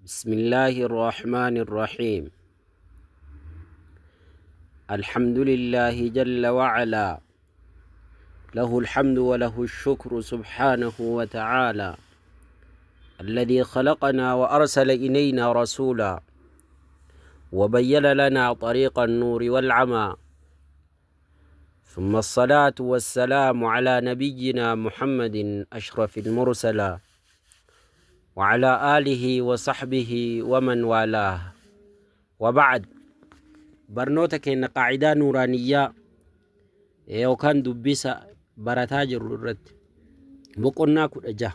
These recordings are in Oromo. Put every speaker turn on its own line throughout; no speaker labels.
بسم الله الرحمن الرحيم. الحمد لله جل وعلا، له الحمد وله الشكر سبحانه وتعالى، الذي خلقنا وأرسل إلينا رسولا وبين لنا طريق النور والعمى، ثم الصلاة والسلام على نبينا محمد أشرف المرسلين وعلى آله وصحبه ومن والاه، وبعد. Barnoota keenya qaacidaa nuuraaniyyaa yookaan dubbisa barataa jirru irratti boqonnaa 16,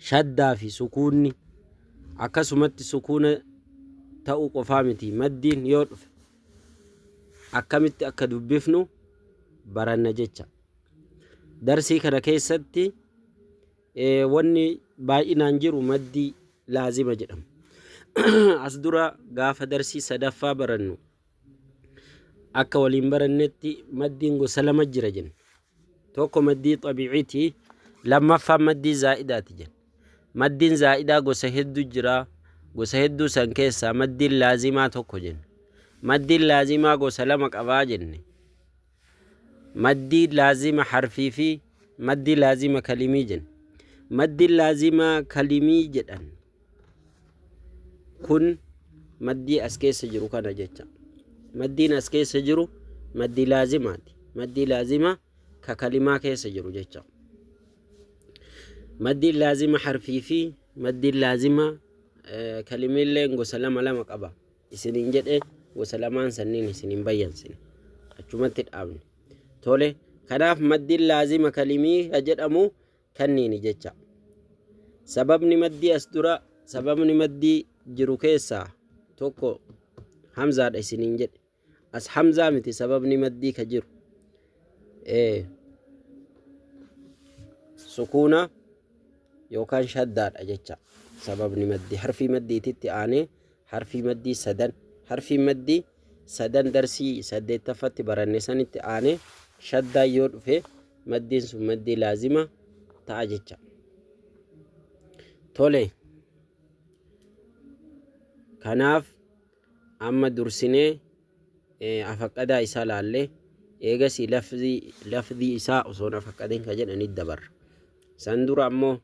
shaddaa fi sukuunni, akkasumatti sukuuna ta'uu qofaa miti, maddiin yoo dhufe akkamitti akka dubbifnu baranna jecha. Darsii kana keessatti wanni baay'inaan jiru maddii laazima jedhama. As dura gaafa darsii sadaffaa barannu akka waliin barannetti maddiin gosa lama jira jenna. Tokko maddii xabiiciiti, lammaffaan maddii zaa'idaati jenna. Maddiin zaa'idaa gosa hedduu jira. Gosa hedduu san keessaa maddiin laazimaa tokko jenna. Maddiin laazimaa gosa lama qabaa jenne. Maddii laazima harfii fi maddii laazima kalimii jenna. Maddiin laazima kalimii jedhan kun maddii as keessa jiru kana jecha. Maddiin as keessa jiru maddii laazimaati. Maddii laazima ka kalimaa keessa jiru jecha. Maddiin laazima harfii fi maddiin laazima kalimiilleen gosa lama lama qaba isiniin jedhe. Gosa lamaan sanniin isiniin bayyansine, achumatti dhaabne. Tole, kanaaf maddiin laazima kalimii ka jedhamu kanniini jecha. Sababni maddii as dura, sababni maddii jiru keessaa tokko hamzaadha isiniin jedhe. As hamzaa miti sababni maddii ka jiru, sukuuna yookaan shaddaadha jecha. Sababni maddii harfii maddiititti aanee harfii maddii sadan, harfii maddii sadan darsii saddeettaffatti baranne sanitti aanee shaddaa yoo dhufe, maddiin sun maddii laazima ta'a jecha. Tole, kanaaf amma dursinee afaqqadaa isaa laallee, eegasii lafzii isaa osoo afaqqadin ka jedhanit dabarra. San dura ammoo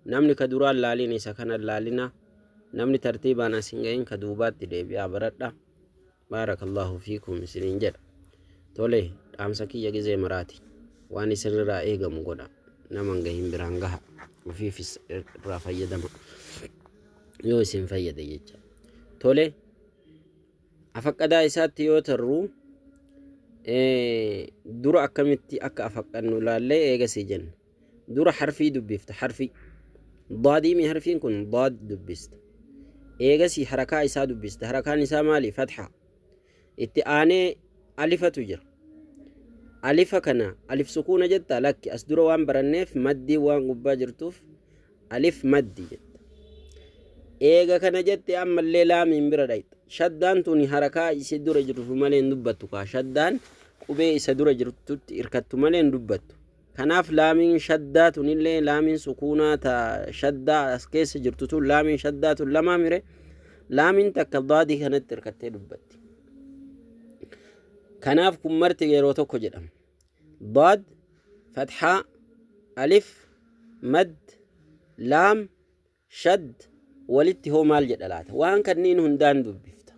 namni ka duraan laalin isa kana laalina, namni tartiibaan as hin gahin ka duubaatti deebi'aa baradha. Baarakallahu fiikum isiniin jedha. Tole, dhaamsa kiyya gizee maraati, waan isinirraa eegamu godha, nama hin gahin biraan gaha, ofiifis irraa fayyadama yoo isin fayyade jecha. Tole, afaqqadaa isaatti yoo tarru, dura akkamitti akka afaqqannu laallee eegasii jenna. Dura harfii dubbifta. Harfii daadiimi, harfiin kun daad dubbista. Eegasii harakaa isaa dubbista. Harakaan isaa maali? Fatha. Itti aanee alifatu jira. Alifa kana alif sukuuna jetta? Lakki, as dura waan baranneef maddii waan gubbaa jirtuuf alif maddi jetta. Eega kana jette, ammallee laamiin bira dhayxa. Shaddaan tuni harakaa isi dura jirtu malee hin dubbattu kaa. Shaddaan qubee isa dura jirtutti irkattu malee hin dubbattu. Kanaaf laamiin shaddaa tunillee, laamiin sukuunaa ta shaddaa as keessa jirtu tun, laamiin shaddaa tun lamaa mire, laamiin takka daadii kanatti irkattee dubbatti. Kanaaf kun marti yeroo tokko jedhama. Daad, fatxaa, alif mad, laam shad walitti hoo maal jedha laata? Waan kanniin hundaan dubbifta.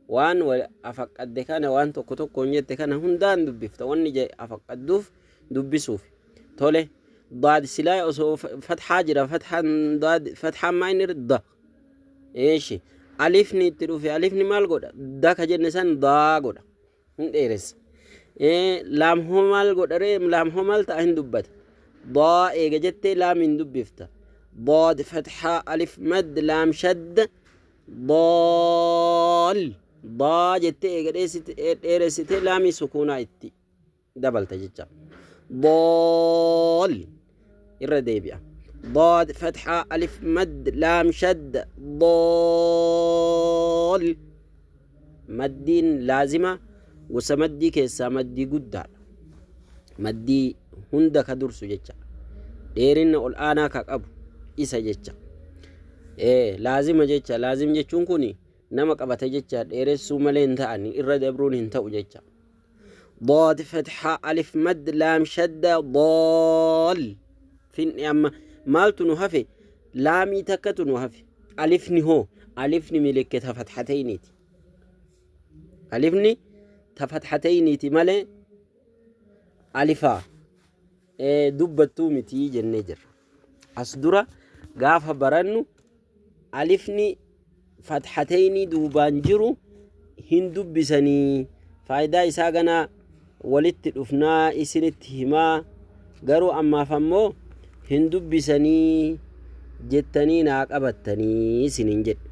Waan afaqqadde kana, waan tokko tokkoon jette kana hundaan dubbifta. Wanni afaqqadduuf dubbisuuf. Tole, daad silaa osoo fatxaa jira, fatxaan daad, fatxaan maa inni da eeshi, alifni itti dhufe, alifni maal godha? Da ka jenne san daa godha, hin dheeressa. Laam hoo maal godha ree? Laam hoo maal ta'a? Hin dubbata. Daa eega jettee laam hin dubbifta. Daad fatxaa, alif mad, laam shadd, daal daa jettee eega dheeressitee laamii sukuunaa itti dabalta jecha. Daal irra deebi'a. Daad fatxaa, alif mad, laam shadd, daal. Maddiin laazima gosa maddii keessaa maddii guddaadha. Maddii hunda ka dursu jecha, dheerinna ol aanaa ka qabu isa jecha. Laazima jecha, laazim jechuun kun nama qabate jecha, dheeressuu malee hin ta'an, irra dabruun hin ta'u jecha. ضاد فتحة ألف مد لام شدة ضال فين أما مالتو نهفي لامي تكتو نهفي ألفني هو ألفني ملكتها فتحتين ألفني تفتحتين مالي ألفا دبتو متي جنجر أصدرة قافة برنو ألفني فتحتين دوبان جرو هندب بسني فايدة إساقنا walitti dhufnaa isinitti himaa, garuu ammaaf ammoo hin dubbisanii jettanii naa qabattanii isiniin jedhe.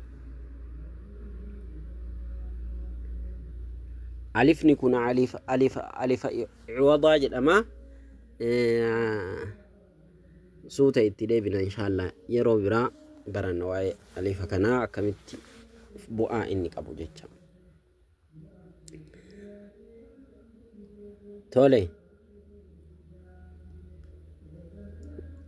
Alifni kun alif alif alifa ciwadaa jedhama. Suuta itti deebina inshaallah, yeroo biraa baranna waa'ee alifa kanaa akkamitti bu'aa inni qabu jecha. Tole.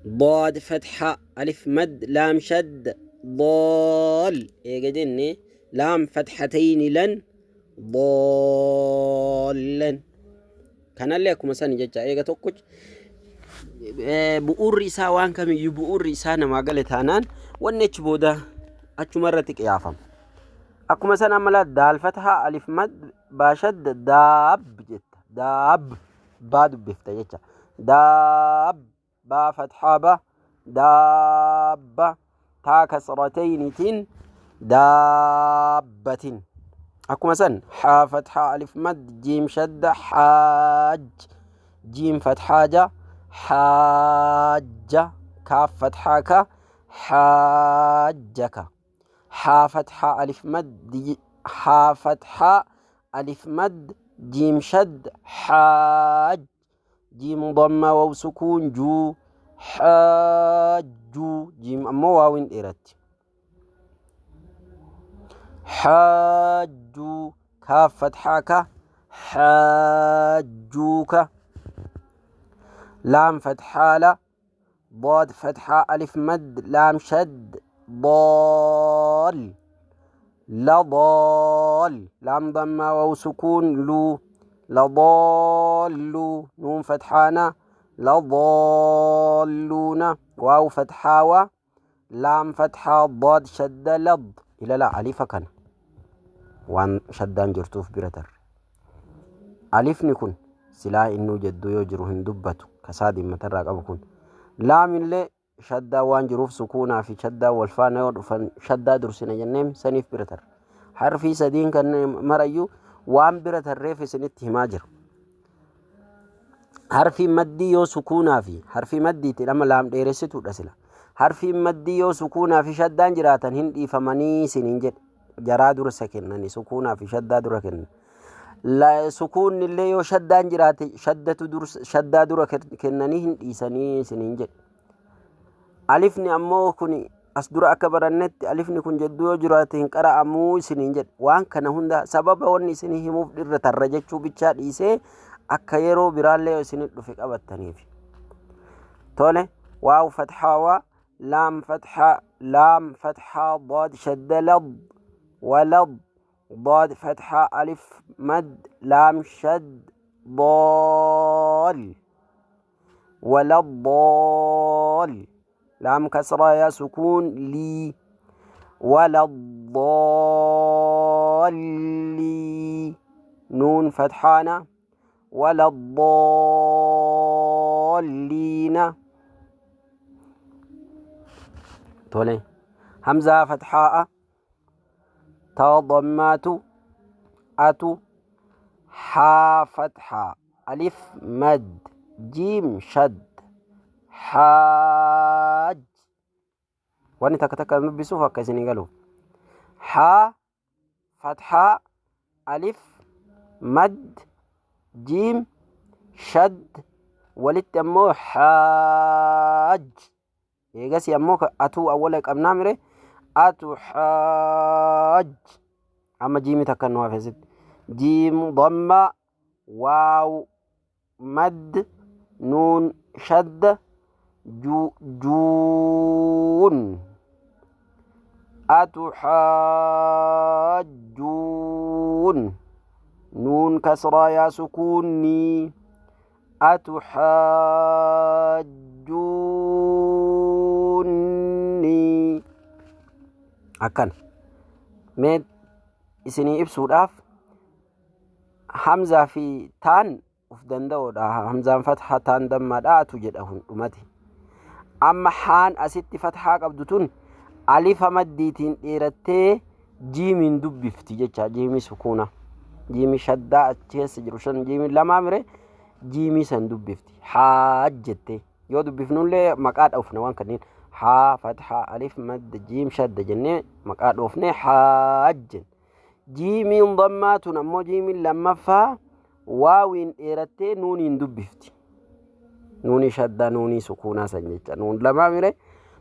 ضاد فتحة ألف مد لام شد ضال إيه جني لام فتحتين لن ضالا كان لكم مثلا جتا إيه توكج بؤر إسا وان كم يبؤر إسا نما قالت هانان ونش بودا أتش مرة تكيافم أكو مثلا عملا دال فتحة ألف مد باشد داب جت داب با dubbifta jecha, daab baa fatxaa ba daabba taa kasrataynitin daabbatin. Akkuma san haa fatxaa alif mad jiim shadda xaaj jiim fatxaa ja xaajja kaaf fatxaa ka xaajjaka haa fatxaa alif mad haa fatxaa alif mad جيم شد حاج جيم ضمة واو سكون جو حاجو جيم أمو واو إيرت حاجو كاف فتحة ك حاجوك لام فتحة لا ضاد فتحة ألف مد لام شد ضال لضال لام ضمة واو سكون لو لضالو نون فتحانة لضالون واو فتحة و لام فتحة ضاد شد لض إلى لا ألف كان وان شدان جرتوف برتر ألف نكون سلا إنو جدو يجرو هندبتو كسادي مترق أبو كون لام اللي shaddaa waan jiruuf sukuunaa fi shaddaa wal faana yoo dhufan shaddaa dursina jenneem saniif bira tarre. Harfii sadiin kan marayyuu waan bira tarreef isinitti himaa jiru. Harfii maddii yoo sukuunaa fi harfii maddiitti dhama laam dheeressituudha sila. Harfii maddii yoo sukuunaa fi shaddaan jiraatan hin dhiifamanii isiniin jedhe. Jaraa dursa kennani sukuunaa fi shaddaa dura kennan. Sukuunni illee yoo shaddaan jiraate shaddaa dura kennanii hin dhiisanii isiniin jedhe. Alifni ammoo kun as dura akka barannetti alifni kun jedduu yoo jiraate hin qara'amuu isiniin jedhe. Waan kana hunda sababa wanni isinii himuuf dhirra tarra jechuu bichaa dhiisee akka yeroo biraallee yoo isinii dhufe qabattaniif. Tole waaw fatxaa waa laam fatxaa laam fatxaa ضاد shadda lad walad ضاد fatxaa alif mad laam shad ضال ولضال لام كسرة يا سكون لي ولا الضالي نون فتحانة ولا الضالين. تولي همزة فتحاء تا ضمات أتو حا فتحة ألف مد جيم شد حاج واني تك تك نبسو فكسني قالوا حا فتحة ألف مد جيم شد ولت أمو حاج يقاسي أمو أتو أولك أم نامري أتو حاج أما جيمي تكنوها في ست جيم ضمة واو مد نون شد جو جون Atuhaajjuun nuun kasraa yaa sukuunni atuhaajjuunni akkana. Mee isinii ibsuudhaaf, hamzaa fi taan uf danda'oodha. Hamzaan fatha, taan dammaadha. Atu jedha hundumati. Amma haan asitti fathaa qabdu tun alifa maddiitiin dheerattee jiimiin dubbifti jecha. Jiimii sukuuna, jiimii shaddaa achi keessa jiru shan, jiimii lamaa mire, jiimii san dubbifti. Haa jette yoo dubbifnullee maqaa dhoofna waan kanneen haa fathaa alif madda jiim shadda jennee maqaa dhoofne haa jenne. Jiimiin dammaa tun ammoo jiimiin lammaffaa waawiin dheerattee nuuniin dubbifti. Nuunii shaddaa, nuunii sukuunaa san jecha. Nuun lamaa mire,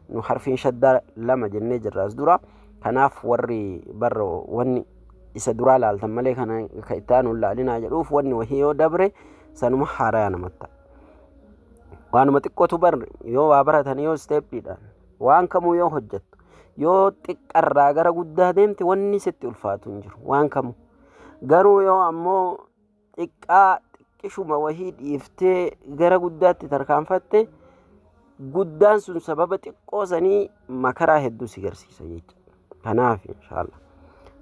nu harfiin shaddaa lama jennee jirra as dura. Kanaaf warri barra wanni isa duraa laaltan malee kana ka itti aanu hin laalinaa jedhuuf, wanni wahii yoo dabre sanuma haaraya namatti. Waanuma xiqqootu bar yoo waa baratan, yoo steppiidhaan waan kamuu yoo hojjettu, yoo xiqqarraa gara guddaa deemte wanni sitti ulfaatu hin jiru waan kamuu. Garuu yoo ammoo xiqqaa xiqqishuma wahii dhiiftee gara guddaatti tarkaanfatte, guddaan sun sababa xiqqoo sanii makaraa hedduu si garsiisa jechuudha. Kanaaf inshaallah.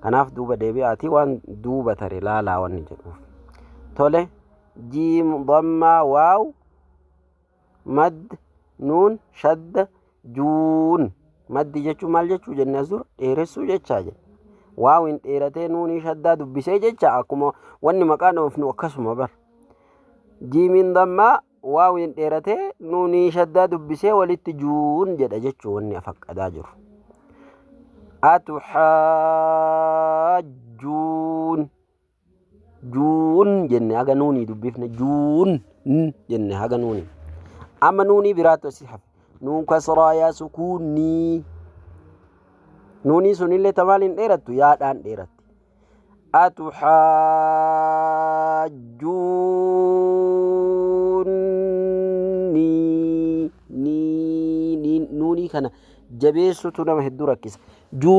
Kanaaf duuba deebi'aatii waan duuba tare laalaa wanni jedhuuf. Tole, jiim dammaa waaw mad nuun shadda juun. Maddi jechuun maal jechuu jenne as dura? Dheeressuu jechaa jenne. Waaw hin dheeratee nuunii shaddaa dubbisee jecha, akkuma wanni maqaan oofnu akkasuma bar. Jiimiin dammaa waaw hin dheeratee nuunii shaddaa dubbisee walitti juun jedha jechuu wanni afaqqadaa jiru. Atuhaajjuun juun jenne, haga nuunii dubbifne juun n jenne haga nuunii. Amma nuunii biraatu asii hafe. Nuun kasraa yaa sukuunnii. Nuunii sunillee tamaaliin dheerattu? Yaadhaan dheeratti. Atuhaajjuunnii nii nuunii kana jabeessutu nama hedduu rakkisa. Juunnii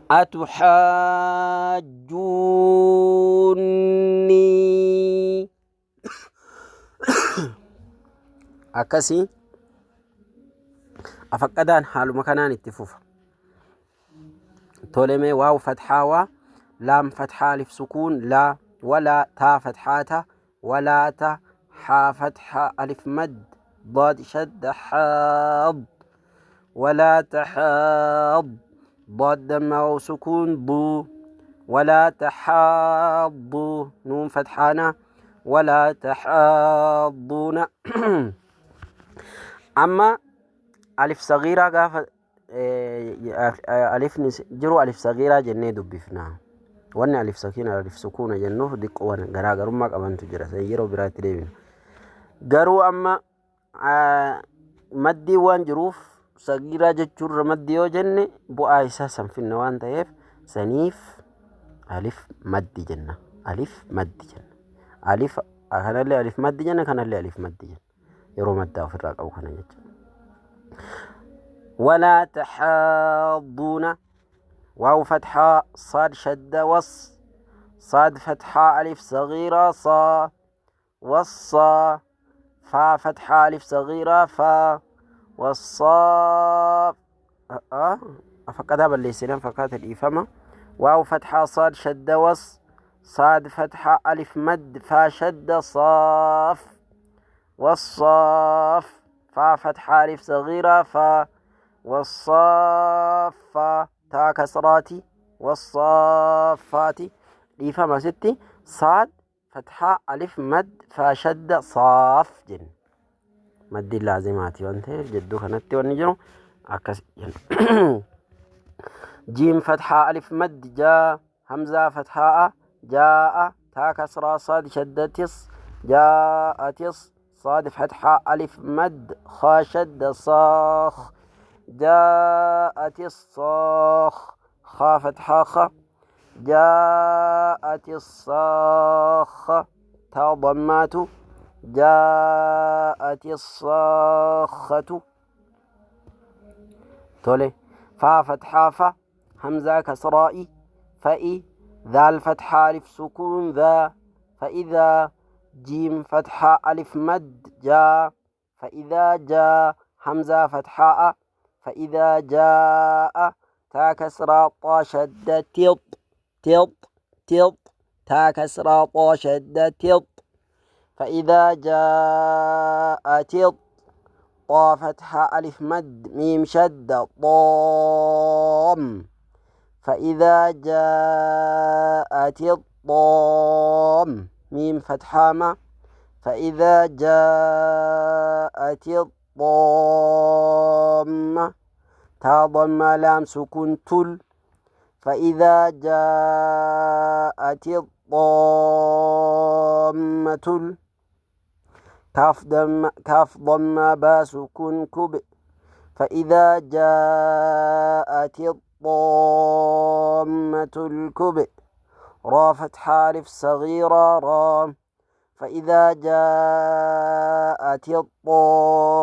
atuhaajjuunnii akkasii afaqqadaan haaluma kanaan itti fufa. Tolemee, waaw fatxaa waa, laam fatxaa alif sukuun laa, walaa, taa fatxaata walaa ta, haa fatxaa alif mad ضاد شد حاض ولا تحاض ضاد دم أو سكون ضو ولا تحاضوا نون فتحانة ولا تحاضون. أما ألف صغيرة قاف ألف جرو ألف صغيرة jennee dubbifna. Wanni alif sakiina alif sukuuna jennuuf diqqoo garaagarummaa qabantu jira, yeroo biraatti deebina. Garuu amma maddii waan jiruuf sagiiraa jechuurra maddii yoo jenne bu'aa isaa sanfinna waan ta'eef, saniif alif maddi jenna. Alif maddi jenna. Alif kanallee alif maddi jenna, kanallee alif maddi jenna, yeroo maddaa ofirraa qabu kana jecha. ولا تحاضون واو فتحة صاد شدة وص صاد فتحة ألف صغيرة صا وصا فا فتحة ألف صغيرة فا والصا أه أفقدها بالليسنان فقات الإفامة. واو فتحة صاد شدة وص صاد فتحة ألف مد فا شدة صاف والصاف فا فتحة ألف صغيرة فا والصافا تا كسراتي والصافات dhiifama sitti saad fathaa alif mad faa shadda saaf jenna. Maddi laazimaati waan ta'eef jidduu kanatti wanni jiru akkas jenna. Jiim fathaa alif mad jaa, hamzaa fathaa jaa'a, taa kasraa saad shaddatis jaa'atis, صاد فتحة ألف مد خا شد صاخ جاءت الصاخ خا فتحة خ جاءت الصاخة تا ضمات جاءت الصاخة. Tole, faa fathaa fa, hamzaa kasraa'i, fa'i, dhaal fathaa alif sukuun dhaa, fa'idhaa, jiim fathaa alif mad jaa, fa'idhaa jaa, hamzaa fathaa a, fa'idhaa jaa'a, taa kasraa xaa shadda tix, tix, tix, taa kasraa xaa shadda tix, فإذا جاءت طا فتحة ألف مد ميم شدة طام، فإذا جاءت الطام ميم فتحة ما، فإذا جاءت الطامة تا ضم لام سكون تل، فإذا جاءت الطامة كاف دم كاف ضم با سكون كب، فإذا جاءت الطامة الكب را فتحة ألف صغيرة را، فإذا جاءت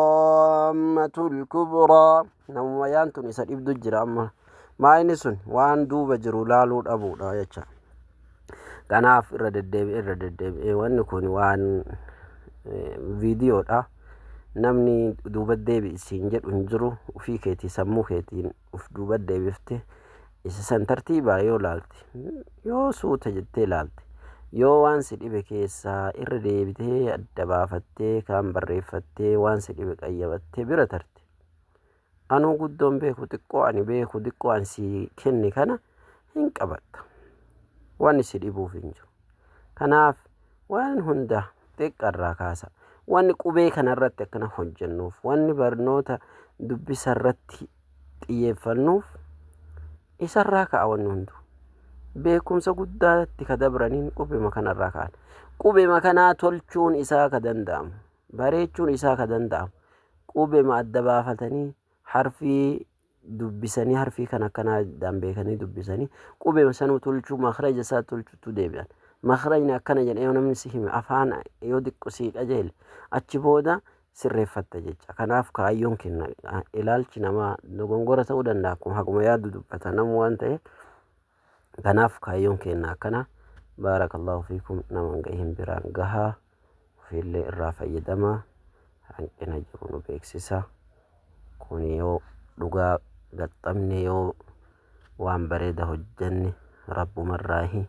الطامة الكبرى. Namuma tun isa dhibdu jira amma maa inni sun waan duuba jiru laaluu dhabuudha jecha. Kanaaf irra deddeebi'ee irra deddeebi'ee wanni kun waan viidiyoodha. Namni duuba deebi'i siin jedhu hin jiru, ufii keetii sammuu keetiin uf duuba deebifte isa san tartiibaa yoo laalte, yoo suuta jettee laalte, yoo waan si dhibe keessaa irra deebitee adda baafattee kaan barreeffattee waan si dhibe qayyabattee bira tarte. Anuu guddoon beeku xiqqoo ani beeku xiqqoo ani si kenne kana hin qabatta. Wanni si dhibuuf hin jiru. Kanaaf waan hunda xiqqarraa kaasa. Wanni qubee kanarratti akkana hojjennuuf, wanni barnoota dubbisa irratti xiyyeeffannuuf isarraa ka'a wanni hundu. Beekumsa guddaatti ka dabraniin qubema kanarraa ka'an. Qubema kanaa tolchuun isaa ka danda'amu, bareechuun isaa ka danda'amu, qubema adda baafatanii harfii dubbisanii harfii kan akkanaa addaan beekanii dubbisanii qubema sanuu tolchuu makhraja isaa tolchuutu deebi'an. Makhrajni akkana jedhee yoo namni si hime afaan yoo xiqqo sii qajeele achi booda sirreeffatta jecha. Kanaaf kaayyoon kenna ilaalchi namaa dogongora ta'uu danda'a, akkuma haquma yaadu dubbata namu waan ta'eef. Kanaaf kaayyoon kenna akkana. Baarakallahu fiikum, nama gahin biraan gahaa, ofiillee irraa fayyadamaa, hanqina jiru nu beeksisa. Kun yoo dhugaa gaxxamne, yoo waan bareeda hojjenne rabbumarraahi,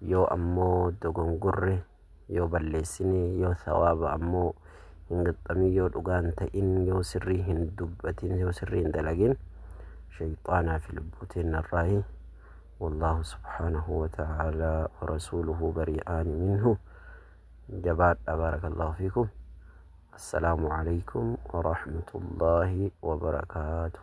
yoo ammoo dogongorre, yoo balleessine, yoo sawaaba ammoo hin gaxxamin, yoo dhugaan ta'in, yoo sirrii hin dubbatin, yoo sirrii hin dalagin shayxaanaa fi lubbuu teennarraahi. والله سبحانه وتعالى ورسوله بريئان منه. جبات بارك الله فيكم. السلام عليكم ورحمة الله وبركاته.